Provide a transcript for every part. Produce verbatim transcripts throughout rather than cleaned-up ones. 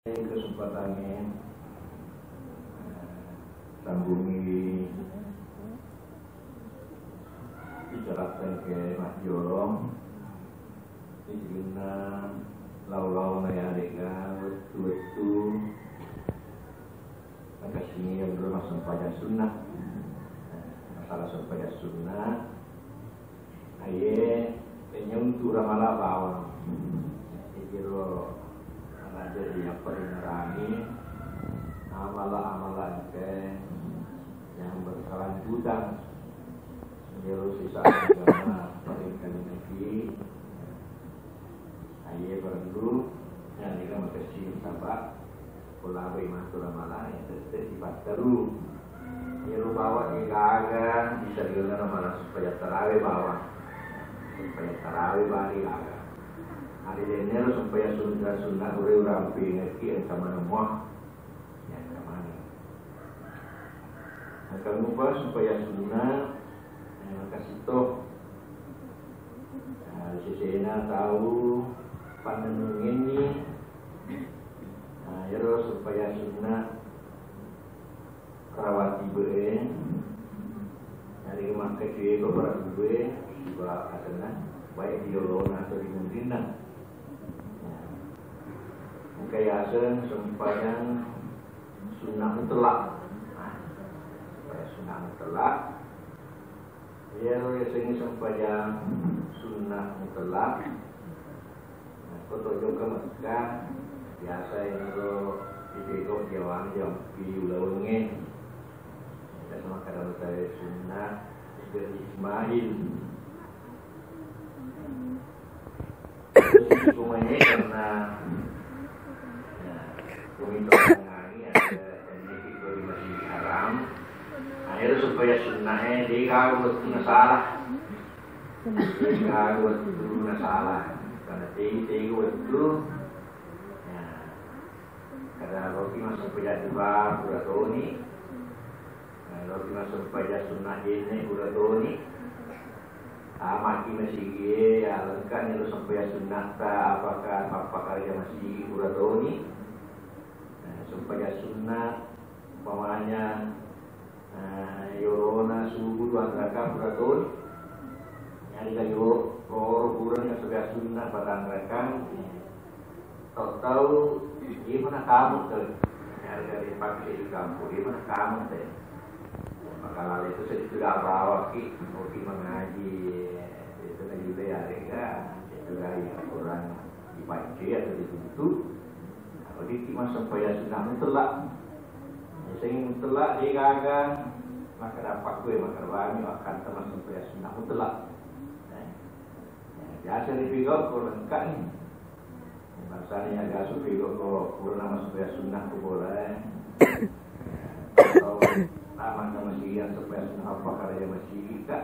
Kesempatangnge, eh, sambungi bicarakan ke majjolo. Sininna lau-launa yarega wettu-wettu engka sininna yang dulu massempajang sunnah. Masalah sempajang sunnah, aye, tenya untuk ramala bawang. Ikiro raja yang paling rani, amala-amala engka yang berkelanjutan. Iyaro sisa agama paling kalinaki, aye perlu, nyarega makessing saba, ko labai matu ramala, ya tette sipatteru. Iyaro bawa de gaga, bisa dikira ramala supaya tarawe bawa. Supaya tarawe bali gaga. Ade dennero supaya sunna-sunna ure urampingekki engka manemmo. Ya, kemana? Engka mupa supaya sunnah, eh, makasito. Nah, sesena tau pannennungenni. Nah, iyaro supaya sunnah rawatib e. Jadi makkecue beberapa due, dua asenna, baik di yolona atau di munrinna. Engka yaseng sempajang sunnah mutlak. Nah, sempajang sunnah mutlak. Iyaro yasengnge sempajang sunnah mutlak. Nah, ko to jokka Mekka, biasa enaro dipegau jawang jampi ulawengnge. Biasa makkeda mutawi sunnah Ismail. Terus hukumannya karena, ya, komitmen ngani ada teknik itu di Masjidil Haram. Akhirnya supaya sunnahnya dia kagak buat masalah. Dia kagak buat masalah. Karena dia, dia buat itu, ya, kada roti masuk pejat juga, udah toni. Nah, iyaro sempajang sunnah jenne pura toni. Amaki masigie, ya lengkani ro sempajang sunnatta, apaka pappakarja masigi pura toni. Nah, sempajang sunnah, umpamanya, nah, yorona subuh dua rakaat pura toni. Nyari gayo loro purani sempajang sunnah patang rakaat. Tau-tau, dia mana kamu tuh? Harga dipake di kampung, dia mana kamu tuh? Maka lalu itu saya tidak bawa ki, mau ki mengaji, itu kan juga ya, Rega, itu dari Al-Quran dibaca atau dituntut. Apa di masuk payah sunnah mutlak? Saya ingin mutlak, dia gagal, maka dapat gue, maka bani akan termasuk payah sunnah mutlak. Nah, ya, biasa dipigau kalau lengkap nih. Bangsana iya gasu pigau ko purana massumpajang sunnah ko bola, eh. Atau tamanna masigi, sempajang sunnah apa karena masigi ka.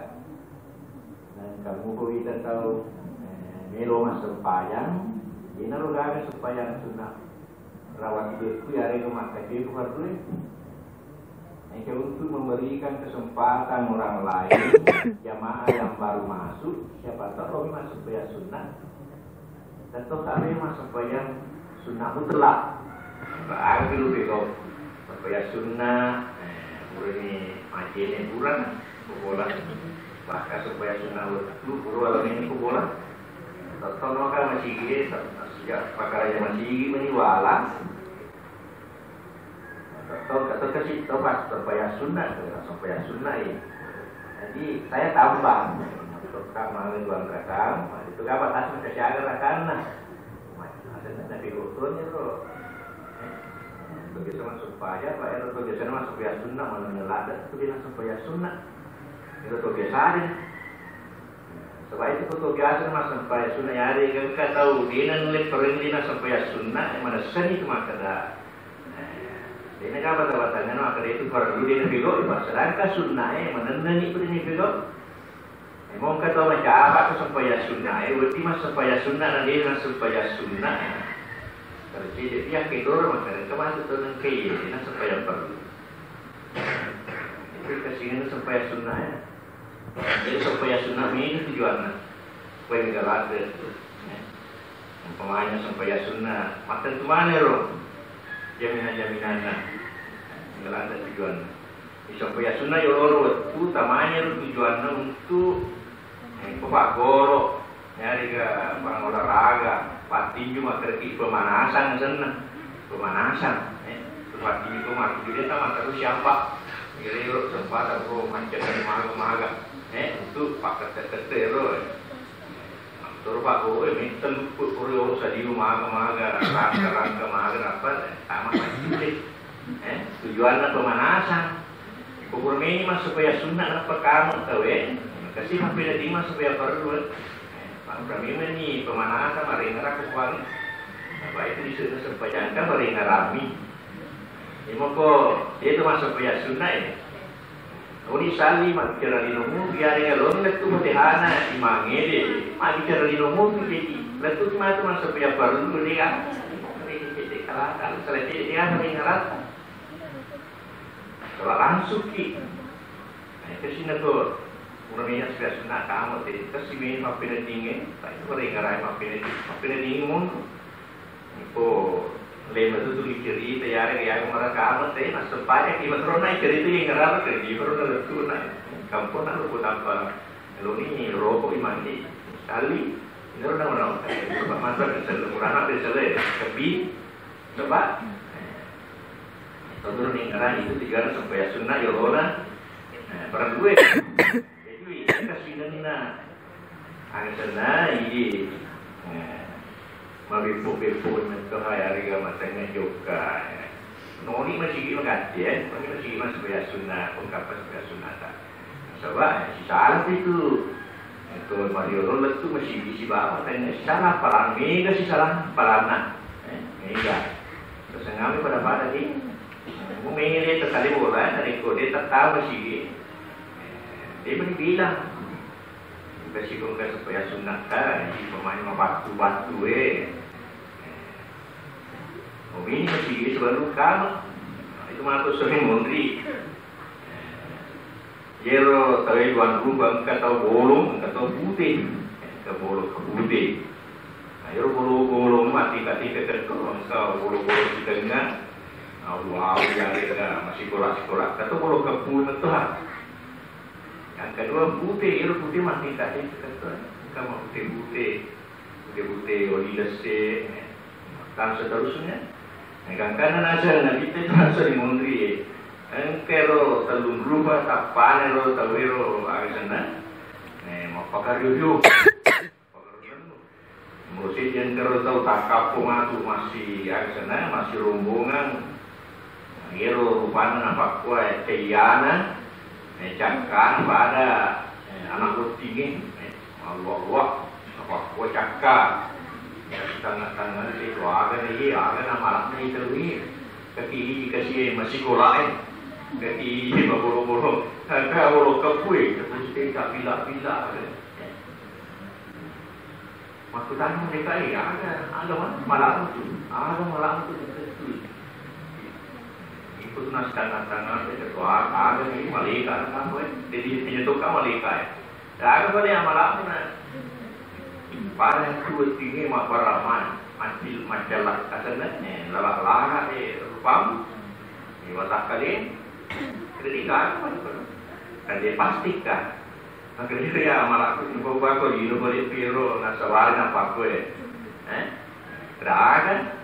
Dan kamu ko kita tahu, eh, melo massumpajang, inaro gaga sempajang sunnah rawatib ku yarega makkacai ku fardue. Maka untuk memberikan kesempatan orang lain, jamaah yang baru masuk, siapa tahu kami masuk payah sunnah. Tentu kami masuk payah sunnah mutlak. Berarti lu bego. Payah sunnah, eh, purani macene purana, bola. Bahkan supaya sunnah waktu, pura alam ini bola. Tetap no kan masih gede, sejak pakar aja masih gede, ini wala. Tau, tau kasi, tau pas, sempajang sunnah, sempajang sunnah, ya. Jadi, saya tambah. Tetap malam dua rakaat, itu gak batas, kasih agar rakaat, nah. Maksudnya, tapi rukunnya, bro. Itu biasa masuk payah, Pak, ya, itu biasa masuk payah sunnah, mana ngelada, itu dia masuk payah sunnah. Itu tuh biasa aja. Sebab itu tuh biasa masuk payah sunnah, ya, ada yang kau tahu, dia nang leperin dia masuk payah sunnah, yang mana seni itu maka dah. Dena ka bata-batangna makkeda itu fardu de napigau, sedangkan sunnae manennani pura napigau. Emong ka tau macapa ko sempajang sunnae, wedding massempajang sunna na de nassempajang sunna. Terus dia dia kedor makkeda engka masuk to nengke iya, de nassempajang fardu. Itu kesingan sempajang sunnae. Jadi sempajang sunna mega tujuanna. Supaya mega ladde. Umpamanya sempajang sunna, mattentu maneng ro. Jaminan-jaminanna, ngelanda tujuanna. Di sempoyang sunna yoloro wettu tamanya ro tujuanna untuk, eh, paggoro, nyarega pangolahraga, pattinju, makkedaki pemanasan senna. Pemanasan, eh, pattinju ko mati dia tama terus siapa. Kira-kira sempatan ko mancaji maga-maga, eh, untuk pakkette-kette ro, eh. Toro Pak, oh, eh, minta lupa, oh, oh, sadiu maga-maga, rangka-rangka maga, apa, eh, tama masjid. Eh, tujuanna pemanasan. Kubur meni mas supaya sunna nappa kamu tahu, eh. Kasi mappeda lima supaya perlu, eh. Eh, Pak, kami meni pemanasan, marenga rakuan. Apa itu disuruh sempajangka, marenga rami. Imoko, itu mas supaya sunna, eh. Uni salli mabbicara lino mutu, yarega loni lettu Fatihana imangngede, mabbicara lino mutu, jadi lettu matu masuk ya perlu deh, ah. Ini cedde kalata, selesai dia, apa yang ngerasa? Coba langsung ki. Nah, itu sih nato. Murah minyak sudah sunat kamu teh, kasih main mappina dingin, tapi itu pada yang ngerai mappina dingin, mappina dingin mun. Ko lema tu tuli cerita, yarega, yarega marakamat, eh, massempajang ki, materona cerita yang ngeraba ke, di perona lettu na, kampung na lupa tanpa, lo ni rokok imandi, sekali, ini orang orang, eh, coba mantap, misalnya, murah, misalnya, tapi, coba, eh, itu tuh nih, karena itu tiga sampai sunnah, ya, lo na, eh, perang gue. Jadi, engka sininna. Aga senna, idi, eh, mabeppo-beppo metto, hai, ariga matengnga jokka, eh. Noni masigi magatti, eh. Noni masigi mas supaya sunna, pengkapa supaya sunna ta. Nasaba, eh, sisala itu. Itu Mario lettu masigi sibawa matengnga sisala, parang mega sisala, parana. Eh, mega. Terus ngami pada-pada di. Mu mele terkali bola, narekko de tertawa masigi. Dia meni bilang, engka siko engka supaya sunna ka, di pemain mabatu-batu, eh. Mau mini masih di sebelum kamu. Itu matu sore mondri. Yero tawe duan ruba engka tau bolong, engka tau pute. Engka bolong ke pute. Nah, yero bolong-bolong mati kati ke kerto, engka bolong-bolong di tengah. Nah, wow, ya, ya, masih korak-korak. Kata bolong ke pute tuh. Yang kedua, pute, iyaro pute makkita-kita, engka mappute-pute, pute-pute, oli lesse, eh, dan seterusnya. Nah, gangkanna naseng Nabitta itu langsung dimunri, eh. Engka ro tellung rupa, tappane ro tauwe ro, aga senna, eh, mappakario-rio. Mursi engkaro tau takkappo matu massi aga senna, massi rombongang. Iyaro rupanna napakkua caiyana, eh, cakkana pada, eh, anak bottingnge, eh, Allah, Allah, napakkua cakka. Ya, tangnga-tangnga itu aga nih, aga na malakna itu nih. Kaki iji kasi masikola, eh. Kaki iji maboro-boro. Kaka boro kepue, kepue kabila-bila, eh. Makkutana mereka, "Eh, aga, aga mana malamu tu? Aga malamu tu?" Ikut nas tangan-tangan, eh, ketua, aga ni malaikat, apa, eh? Jadi, punya tukang malaikat, eh. Ya, aga boleh malamu na. Pada tu tinggi mak paraman, macil, macalak, asalnya, eh, lalak-lalak, eh, rupamu. Ini watak kalian. Jadi, aga mana tu? Kan dia pastikan. Makkedai ri amalakku, "Coba ko lino ko lepiro nasawari nappakkoe." Eh? Raga.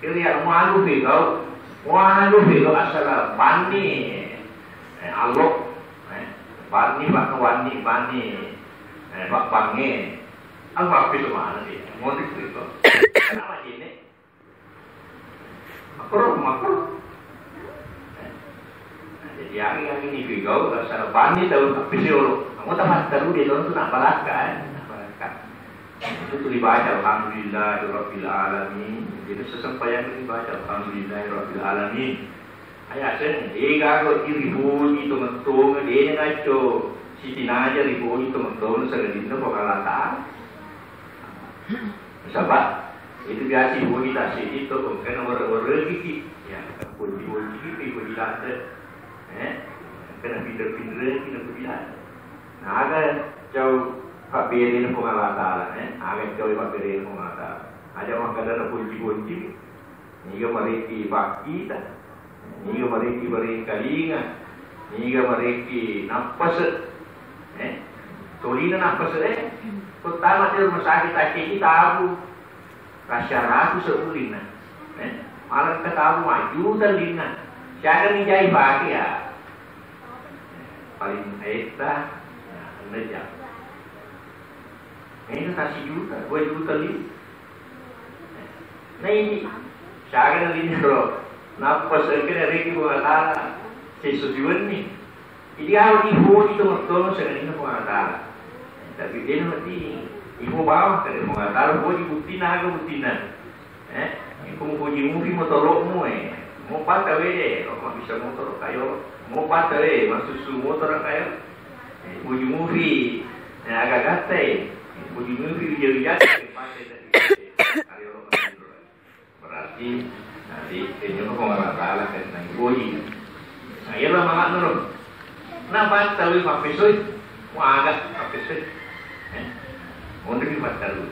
Iri ya muagu pigau. Muagu pigau asal banni. Eh, allo. Eh, banni pak wanni banni. Eh, pak bange. Allo apa itu mana sih? Mau dikritik. Kenapa sih ini? Makro, makro. Nah, jadi hari-hari ini bigau, rasa bani tahu tapi sih orang. Kamu tak tahu dia tahu tu nak balaka, eh, nak balaka. Itu tu dibaca, "Alhamdulillahirabbil alamin." Jadi sesempayan itu dibaca, "Alhamdulillahirabbil alamin." Ayaseng, eh, gago, iri buni tu metong, dia ngaco. Siti naja ri buni tu metong, segadinna Puang Allah Ta'ala. Nasaba, itu biasa boni tasseddi to, engkana were-were kiki. Ya, boni-boni kiki, boni lante. Eh, engkana pinre-pinre kiki, boni lante. Nah, aga cau pabbere na Puang Allah Ta'ala, eh? Aga cau pabbere na Puang Allah Ta'ala. Aja makkada na boni-boni. Niga marekki pakkita, niga marekki barekalinga, niga marekki nappase. Eh? Tolina nappase, eh? Pertama te rumah sakit A C C tabu. Rasyaratu seullinna. Eh? Malah engka tabu majjuta linna. Siaga ni jai pake ya. Paling etta, nah, enne jam. Mega tasijuta, dua juta lima. Nah, ini siaga na linro. Nappa sekena reki Puang Allah Taala. Sesuai wenni. Jadi, awa dipoji tongeng-tongeng sangadinna Puang Allah Taala. Tapi de' namadding. Ipo bawang kare Puang Allah Taala, poji buttinna, aga buttinna. Eh, ko mupoji mufi motoro'mu, eh. Mo pata we de', ko mabbissa motoro' kayo. Mo pata we, massussu motoro' kayo. Eh, poji mufi, eh, aga-agatta, eh. Poji mufi wija-wija, eh, pata tadi. Kayo. Berarti, nanti, ini Puang Allah Taala kan nang boji. Nah, iya lah mangan dulu. Nah, batal we mappesoi. Waga mappesoi. Eh? Mondri batal we.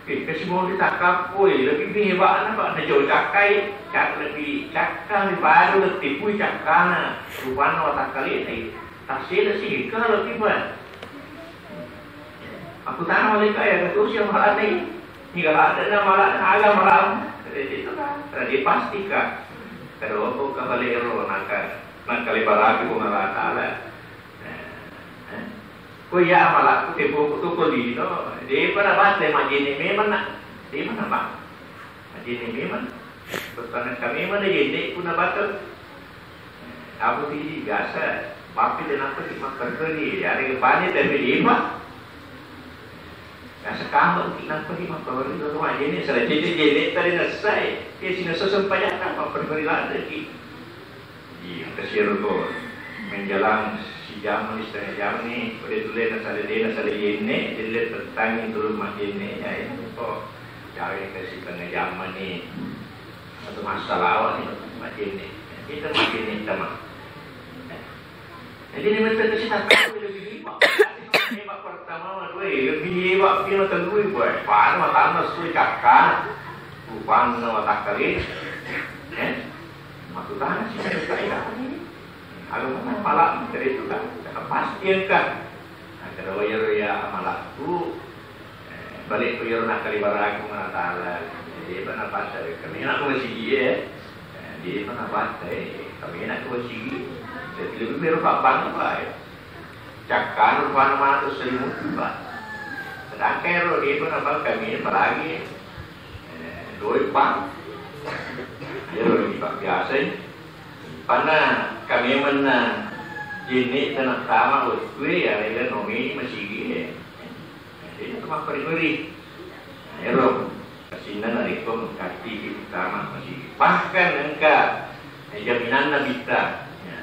Eh, kasi mondri takappo, eh, lebih hebatna, Pak. Nah, jauh cakai, cak lebih cakka, lebih baru, lebih pui cakkana. Rupanna watakkalena, eh. Tassele sih, kalau tiba. Aku tanya mereka ya, betul sih yang malah nih. Jika ada yang malah, ada malah. Jadi itu kan, jadi pasti kan. Kada waktu kabale ro naka, naka lebar lagi Puang Allah Taala. Eh, eh. Ko iya amalakku tempo tu ko lino, de' pada batte majene memang nak, de' mana bang. Majene memang. Pertanyaan kami mana jene kuna batte. Apa tu ini biasa, tapi kenapa di makan ni? Ada yang banyak dari lima. Biasa kamu kenapa di makan ni? Kalau aja ni salah jadi jadi tadi nasai. Dia sini sesumpayana apa perkara lagi. Iya, kasihan tu. Menjalang sijam ni, setengah jam ni, pada tu lena salah, lena salah jene, jadi tentang itu rumah jene, ya itu kok. Cari ke setengah jam ni. Atau masalah awak ni, macam ni. Kita macam ni, teman. Jadi, ini macam tu, kita tahu lebih hebat. Hebat pertama, dua, lebih hebat, dia macam dua, boy. Pada mata anak, suai cakar. Rupanna watakkalena. Eh? Maksudnya sih, saya ini. Kalau mana malah, dari itu kan, pasti kan. Nah, kalau ya, ya, malah tu, Balik ko iyaro nakkalibaraki Puang Allah Taala. Jadi, apa napatta, eh, kami nak ko masigi, eh. Jadi, apa napatta, eh, kami nak ko masigi. Jadi, lebih baik rupa bang, Pak, eh. Cakkan rupa mana tuh selimut, Pak. Sedangkan ero, dia apa napatta, kami apalagi, eh, doi, Pak. Ero, ini, Pak, biasa, eh. Panna kami menna jenne tanah tama, wettu, eh, ya, ya, nomi masigi, eh. Jadi, itu mapperi-peri. Nah, ero, kasinna narekko mengkattipi utama masigi. Bahkan engka, eh, jaminanna bitta. Ya.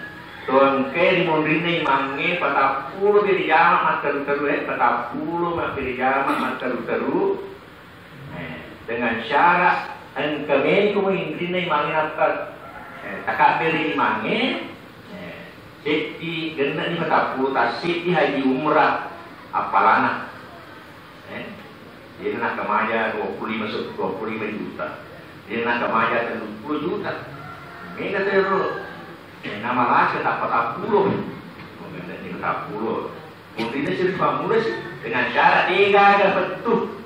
To engka ri monrinna imangnge patappulo beri jama matteru-teru, eh, patappulo mabberi jama matteru-teru. Eh, dengan syarat engka meni ko inrinna imangnge nappa, eh, takabberi imangnge, eh, seddi genne'ni patappulo tasseddi haji umrah appalana. Eh, jadi nakkamaja dua puluh lima se-, dua puluh lima juta. Jadi nakkamaja tellu puluh juta. Mega tero. Eh, namalasa tappa tappulo. Mega tero tappulo. Munrina siripang mula sih, dengan syarat degaga pettu.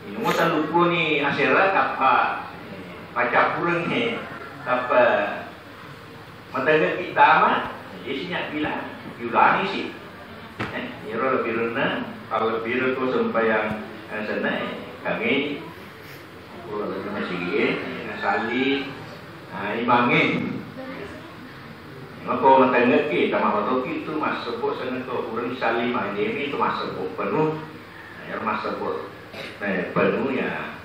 Minung tellupuni asera tappa, eh, paccappureng, eh, tappa matengekki tama, jadi sinya bilang, diulangi sih. Eh, iro lebih renang, kalau lebih renang tuh sembahyang, eh, sana, eh, kami Pura lagi masigi, eh, nasalli, ah, imangnge. Mako matengekki, tama matoki tu massebbo seneng ko purani salli mangemi tu massebbo penuh. Nah, ya massebbo, eh, penuh ya,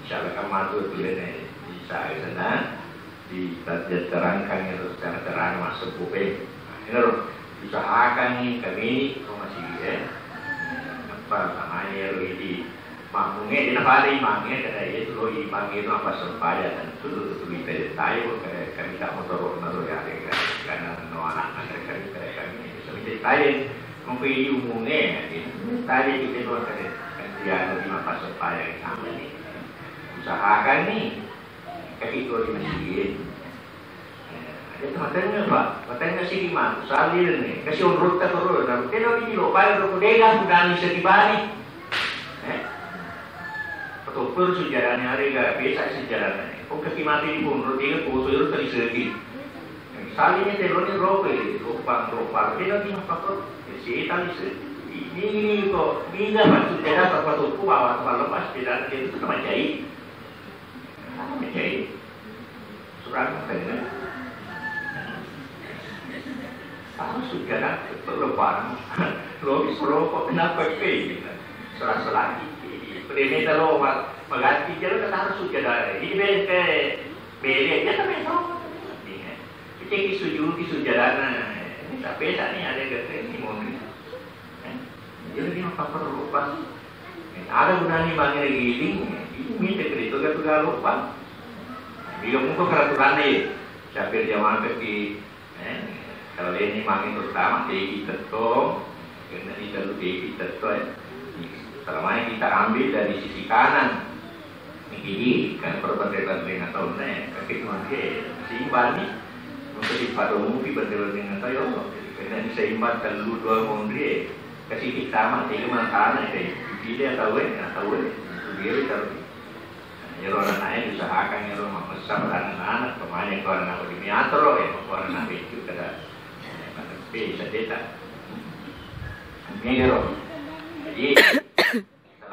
insyaallah kan matu tu ya, eh, di saya sana, di, diterangkan itu secara terang massebbo pe. Nah, ini loh, usahakan nih kami, ko masigi, eh. Apa namanya, di Mammungnge, de' napada imangnge, kada iya tu lo imangnge tu apa sempajang, tu tu tu tu ita de' tayo, kada kami tak motoro' na lo ya, de' kada, kada no anak-anak kami, kada kami, kami de' tayo. Mungkin ini umumnya, ya, de' tayo kita tu kada, kan dia ada di apa sempajang sama ni. Usahakan ni, Kaki tuo di masigi. Eh, ada tu matanya, Pak. Matanya si di mana? Salirni. Kasi onrota terus. Nah, kena di lo, Pak, lo, dega, udah bisa dibani. Eh? Patopper sejarahnya hari ga, biasa sejarahnya. Oh, kaki mati di pondok, dia foto itu tadi sedih. Salini teloni rope, lopang, lopang. Dia lagi apa kok? Ya, si tadi sedih. Ini, ini kok, ini apa? Sudah dapat patopper, bawa, bawa lepas, tidak ada itu sama jahit. Sama jahit. Surang tengah. Tahu sudah dah, terlepas. Lo bisa rokok, kenapa kayak gitu? Salah-salah. Ini kalau ma-, mengganti jalan kan harus sudah dah. Ini bete, bete aja kan itu. Ini, ya. Kita ki suju, ki sujadana. Ini tak beda nih, ada yang kata ini mau nih. Eh, jadi dia apa perlu, Pak? Eh, ada gunanya bangga giling, eh, ini minta kereta ke Tegalupa. Bila muka peraturan nih, siapa dia mampir di, eh, kalau ini mami terutama, teki tetto, karena di telu teki tetto, eh. Selama ini kita ambil dari sisi kanan, Jadi, kan perbantai-bantai na taunna, eh, tapi mangke seimbang ni. Untuk di pada umum di bantai-bantai na tahu, ya Allah. Karena ini seimbang telu dua mondri, eh. Kasi kita mah, jadi mana tanah, eh, dipilih atau, eh, atau, eh, itu dia, eh, taruh. Nah, ya Allah, anak, eh, diusahakan, ya Allah, mah, besar anak-anak, pemanya ke anak di Miatro, eh, ke anak itu, kada, eh, mana, eh, bisa cetak. Ini, ya Allah. Jadi,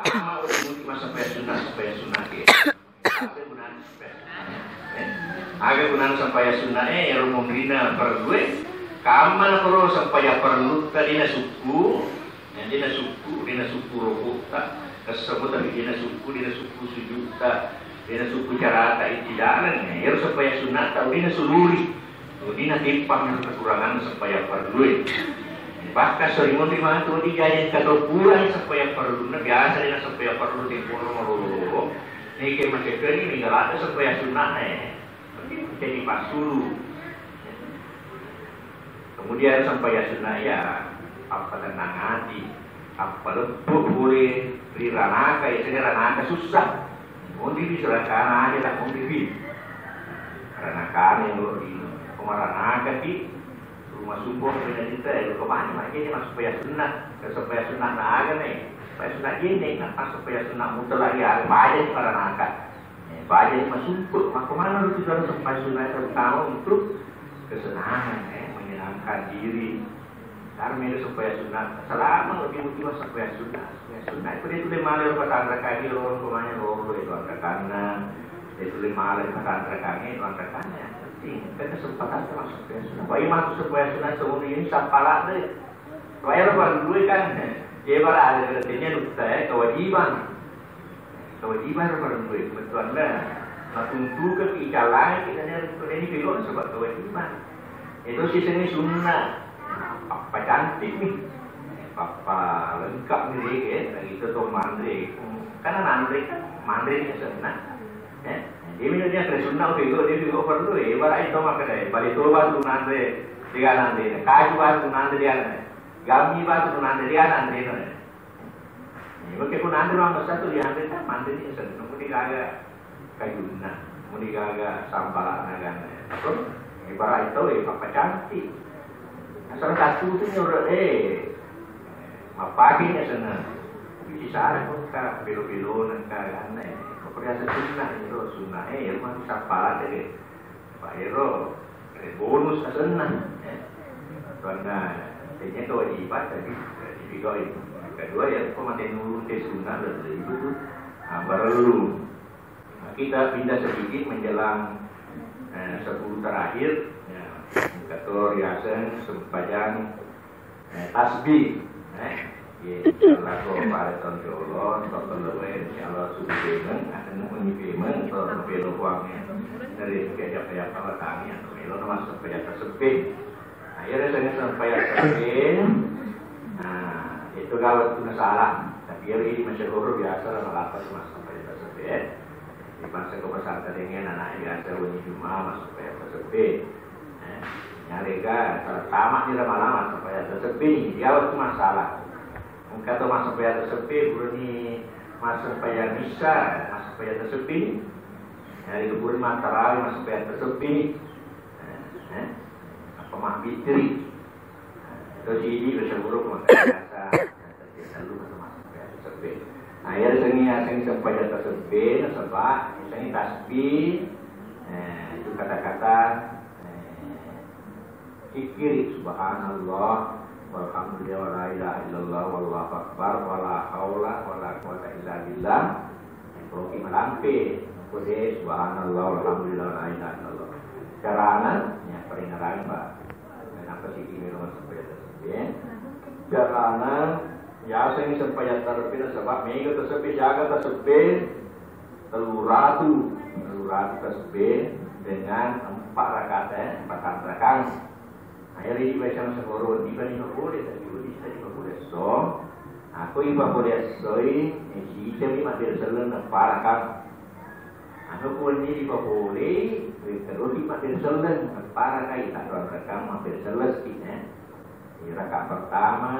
Selama wedding muti massempajang sunna, sempajang sunna ke. Aga gunana sempajang sunna, eh? Aga gunana sempajang sunna, eh, ero monrina perlu, eh. Kamma na perlu sempajang perlu ta dena sukku, eh, dena sukku, dena sukku rokokta, kesemu tapi dena sukku, dena sukku sujudta, dena sukku carata ittidana, eh, ero sempajang sunna ta, dena suluri. Dina timpang kekurangan sempajang perlu. Bahkan sering mati matu di jajan katopuran sempajang perlu. Nah, biasa dengan sempajang perlu di pura malolo. Nih kayak macam ni, minggalata sempajang sunat, eh. Jadi pasulu. Kemudian sempajang sunat ya, apa tenang hati, apa lepuk boleh, ri ranaka, ya, sini ranaka susah. Mundi di serakana aja tak mundi pi. Karena kami yang lo di pemaranaka ki rumah subuh punya cinta ya lo kemana makanya masuk paya sunat, ke supaya sunat na aga nih, supaya sunat gini, nah pas supaya sunat mutlak ya apa aja di maranaka. Eh, apa aja di masuk, mak kemana lu tujuan supaya sunat terutama untuk kesenangan, eh, menyenangkan diri. Karena itu supaya sunat. Selama lebih muti mah supaya sunat, supaya sunat. Itu dia tuh male rupa tanra kaki lo, umpamanya lo, itu angkatanna. Dia tuh male rupa tanra kaki, itu angkatanna. Penting, kan kesempatan sama supaya sunat. Wah, iya masuk supaya sunat, seumur ini sampala deh. Wah, iya rupa dulu kan. Dia bara ada kerjanya lupa ya, kewajiban. Kewajiban ro marembue, kebetulan dah. Matuntuka ki icalangi ki tanya ro ni pilo sebab kewajiban. Itu sisengni sunna. Pappa cantik ni. Pappa lengkap ni deh, eh. Lagi itu tuh mandre. Karena mandre kan, mandre ni senna. Eh, dia minta dia kena sunna pilo, dia pilo perlu, eh. Ibarat itu maka deh. Balik tuh baru mandre, dia mandre. Kayu baru mandre dia. Gami baru mandre dia mandre. Iya, oke, ku nanti orang besar tuh diambil kan, mandi ni sen, nunggu digaga kayunna, nunggu digaga sambalana kan. Terus, ibarat itu, ya, papa cantik. Asal satu tuh nyuruh, eh, mapakainya sana. Biji sara kok, Kak, bilo-bilo, nengka, kan, eh. Pokoknya ada sunnah, itu sunnah, eh, ya, rumah sampala deh. Pak Ero, eh, bonus asenna, eh. Karena, kayaknya kewajiban tadi, eh, tiga itu. Kedua ya, kok mate nurun ke sunnah dan itu tuh, ah, perlu. Nah, kita pindah sedikit menjelang, eh, sepuluh terakhir, ya, kator riaseng, sempajang, Eh, tasbih, eh. Ye, insyaallah ko pada tahun jolo, to kellewe, insyaallah sudah pemeng, akan muni pemeng, to pelo kuangnya. Dari kerja payah apa tani, atau melo nama supaya tersebut. Nah, ya, rasanya supaya tersebut. Nah, itu kalau itu masalah. Tapi ya, ini masyarakat biasa lah, malah pas mas supaya tersebut. Di masa ke pesantrennya, anak biasa, wani cuma mas supaya tersebut. Eh, nyarega, terutama di lama-lama supaya tersebut, dia waktu masalah. Engka to massempajang tersebbi, buruni massempajang missa, massempajang tersebbi. Hari kebun matarawi masuk P R T sepi nih. Eh, eh, apa mah fitri. Terus ini bisa buruk maka biasa. Nah, tapi selalu masuk P R T sepi. Nah, ya sengi ya sengi sempat jatuh sepi, nasaba sengi tasbih. Eh, itu kata-kata eh, Zikiri, subhanallah, walhamdulillah, wala ilaha illallah, wallahu akbar, wala haula wala quwata illa billah. Engka loki malampe, engka de subhanallah, walhamdulillah, wala ilaha illallah. Carana, ya, paringerang, Pak. Kenapa sih ini rumah sampai atas ini? Carana, ya, sering sampai atas, sebab mega tersebut, jaga tersebut, telluratu, telluratu tasbih dengan empat rakaat, eh, empat rakaat. Nah, jadi baca masa koro, di bani mapole, tapi di tadi mapole so. Aku iba pole soi, eh, sicami mampir selen empat rakaat. Aku kuani di mapole, terus di mampir selen empat rakaat, tak dua rakaat mampir selen sih, eh. Di rakaat pertama,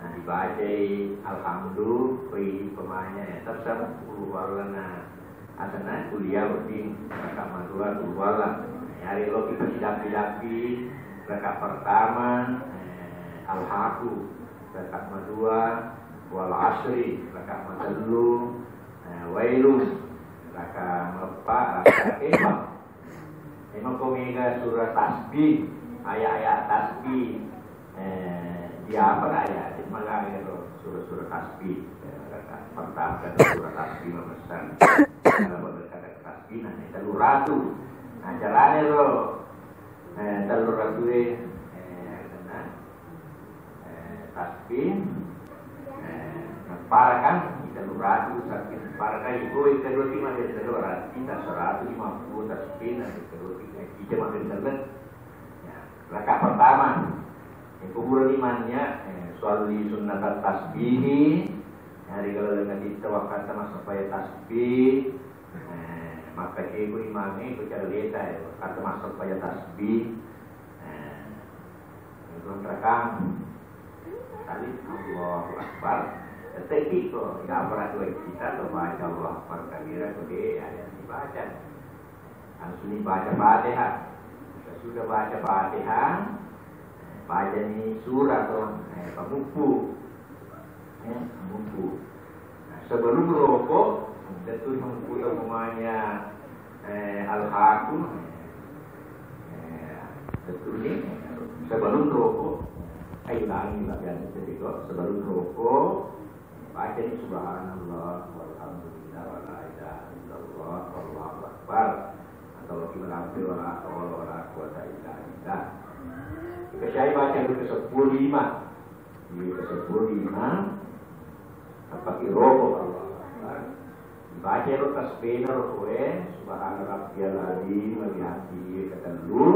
Nah, dibacai Alhamdu, koi pemanya, ya, terserah, qul huwallah, nah, asana kuliah udding, rakaat madua, qul huwallah. Nah, yari loki pasidappi-dappi, rakaat pertama, eh, Alhaku, rakaat madua, wal asri, rakaat matellu, eh, wailun, rakaat meeppa, rakaat keempat. Emang ko mega surah tasbih, ayat-ayat tasbih. Eh, di apa lah ayat? Maga ero surah-surah tasbih. Eh, kata, pertama kata surah tasbih memesan. Kalau berkata tasbih, nah, itu telluratu. Nah, caranya lo, eh, telluratu, eh, kena. Eh, tasbih, eh, naparakan, kita luratu, tasbih naparakan, itu, itu dua lima, itu dua ratus, kita seratus lima puluh tasbih, nah, itu dua lima, kita makin seneng. Ya, rakaat pertama. Yang kubur limannya, eh, sholli sunnatat tasbihi, ya, di kalau dengan kita waktu masuk supaya tasbih, eh, maka ibu imamnya itu cara leta, ya, waktu masuk supaya tasbih, eh, Itu rakang. Tadi Allahu Akbar. Tetapi kok, ya, apa dua kita atau baca Allahu Akbar kabira, kok dia, ya, yang dibaca. Langsung dibaca Fatihah. Sudah baca Fatihah, baca ni surah atau, eh, pamuppu. Eh, pamuppu. Nah, sebelum rokok, tentu yang punya umpamanya, eh, Al-Hakum, eh, tentu ini, sebelum rokok, eh, ulangi lah, biasa jadi kok, sebelum rokok, baca ini subhanallah, walhamdulillah, wala ilaha illallah, wallahu akbar. Atau lagi melampai wala haula wala quwata illa billah. Kita saya baca dulu ke sepuluh lima. Iya, sepuluh lima. Apa ki rokok Allah. Baca ro tasbihna ro kowe, subhana rabbiyal azim wa bihamdihi ketellu.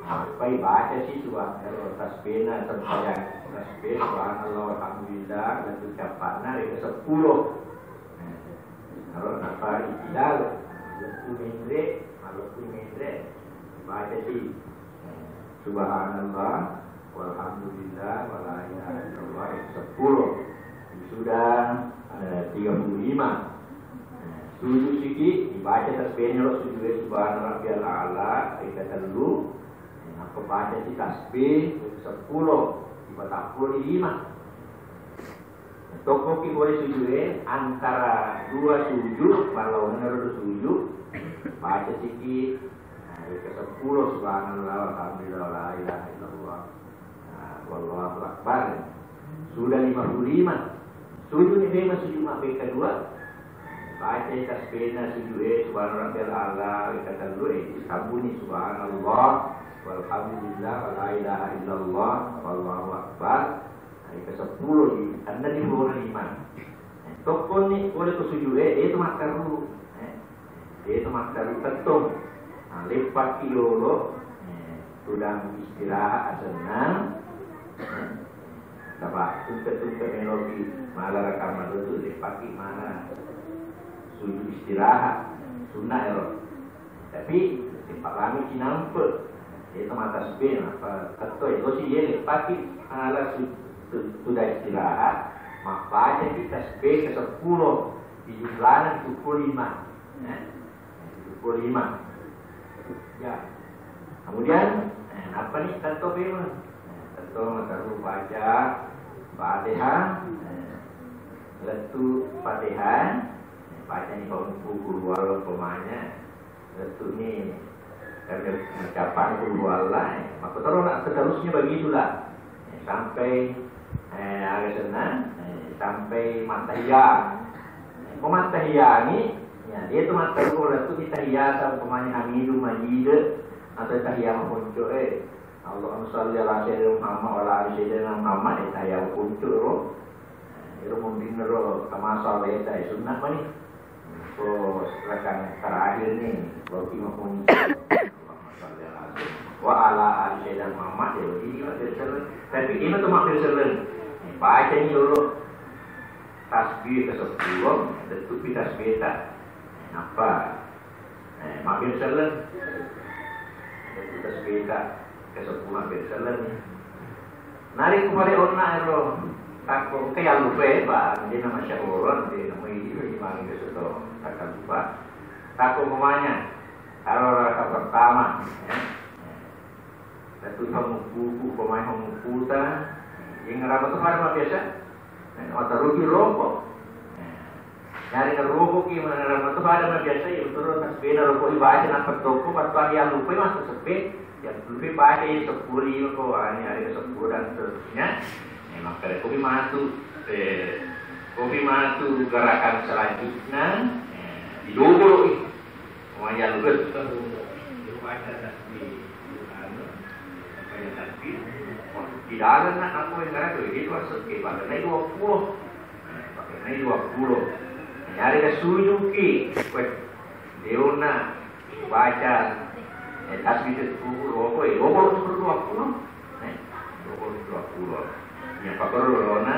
Apa baca si subhana ro tasbihna, tasbih subhanallah walhamdulillah, dan ucapanna ri sepuluh. Aro napa ittidal, malebbu menre, malebbu menre, baca si, eh, subhanallah, walhamdulillah, wala ilaha illallah, sepuluh. Sudah, eh, tiga puluh lima. Eh, sujud siki, dibaca tasbihnya lo sujud subhana rabbiyal a'la, ika tellu. Eh, apa baca si tasbih, sepuluh, tiga puluh lima. Tokkoki pole sujud e, antara dua sujud, mallawangenna dua sujud, baca siki, nah, ke sepuluh, subhanallah, walhamdulillah, wala ilaha illallah. Nah, wallahu akbar. Sudah lima puluh lima. Sujud ni memang sujud mabbekka dua. Baca tasbihna sujud e, subhana rabbiyal a'la, wekka tellu e, disambuni subhanallah, walhamdulillah, wala ilaha illallah, wallahu akbar. Nah, itu sepuluh di, anda di puluh lima. Eh, tokkonni pole ko sujud e, itu makkaru. Eh, itu makkaru tettong. Nah, leppaki yolo, eh, tudang istirahat asenna. Eh, taba tungke-tungke meloki mala rakaat madua tu leppaki mana sujud istirahat. Sunnah ero. Tapi, tempat lami cinampe. Dia tempat tasbih, apa, tetto itu sih, dia leppaki ala su-, su-, sudah istirahat, mappaja ki tasbih ke sepuluh, di jumlahnya sepuluh lima. Ya. Pukul lima. Ya. Kemudian, eh, apa nih, tentu firman? Eh, tentu maka baca Fatihah, eh, lettu Fatihah, eh, baca nih, buku dua umpamanya, lettu nih, karena mencapai dua lah, eh, maka terus nak seterusnya begitulah. Eh, sampai, eh, hari Senin, eh, sampai matahari. Eh, ko matahari, ya, dia tuh matahari, lettu kita hiya, umpamanya Hamidu Majid, atau tahiyya maponco, eh, Allahumma shalli ala sayyidina Muhammad wa ala ali sayyidina Muhammad, eh, tahiyya maponco, ro. Eh, ero mungkin ro, kama sallaita, eh, sunnah mani. Ko rakang terakhir nih, waktu maponco. Allahumma shalli ala sayyidina wa ala ali sayyidina Muhammad, ya, ini maksud sering. Tapi ini tuh maksud sering. Eh, baca ini dulu. Tasbih ke sepuluh, lettu pi tasbih ta. Napa? Eh, mabbere selleng. Itu tasbih ta, ke sepuluh mabbere selleng. Narekko pale onna ero, takko engka yallupai, Pak, de na masyahuron, de na mai di magi ke seto, takko lupa. Takko umpamanya, ero rakaat pertama, ya. Lettu pamuppuku, umpamanya pamupputa, yang ngeraba tu pada biasa. Eh, mata rugi rokok. Eh, dari rokok ki mana mata pada mah biasa ya, betul, tasbih na rokok dibaca, nampa toko, pas hari yang lupa masuk sepi, yang lupa baca ya sepuluh lima ko, ah, ini hari ke sepuluh dan seterusnya. Eh, maka ada kopi matu, eh, kopi matu gerakan selanjutnya, eh, didobol. Maya luwes terus baca tasbih, anu, baca tasbih. Wah, di dalam nak aku yang ngerasa itu masuk ke pakai dua puluh. Pakai dua puluh. Nyari ke suju ki, weh, deuna baca, eh, tasbih itu sepuluh, apa ya? Dua puluh, dua puluh. Eh, dua puluh, dua puluh. Yang pakai lona,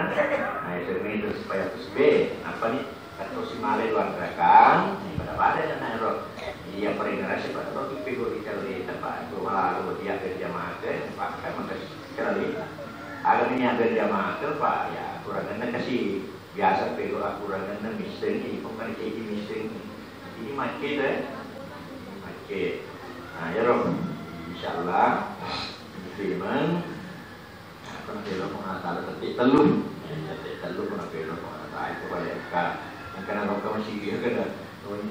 nah, itu supaya tasbih, apa nih? Katto simale dua rakang, pada-pada na ero. Iya, paringerasi pada to kipe go di calo deta, Pak. Itu malah lo dia kerja make, Pak, kan maka calo deta. Aga ni kerja make, Pak, ya, kurang kena kasih biasa pego kurang kena missing, ini kok kan jadi missing. Ini macet, eh. Ini macet. Nah, ya, Rob. Insyaallah. Ini memang Nah, ko napelo Puang Allah Taala tette tellu. Eh, tette tellu ko napelo Puang Allah Taala, itu paling engka. Engka na rokka masigi kada. Oh, ini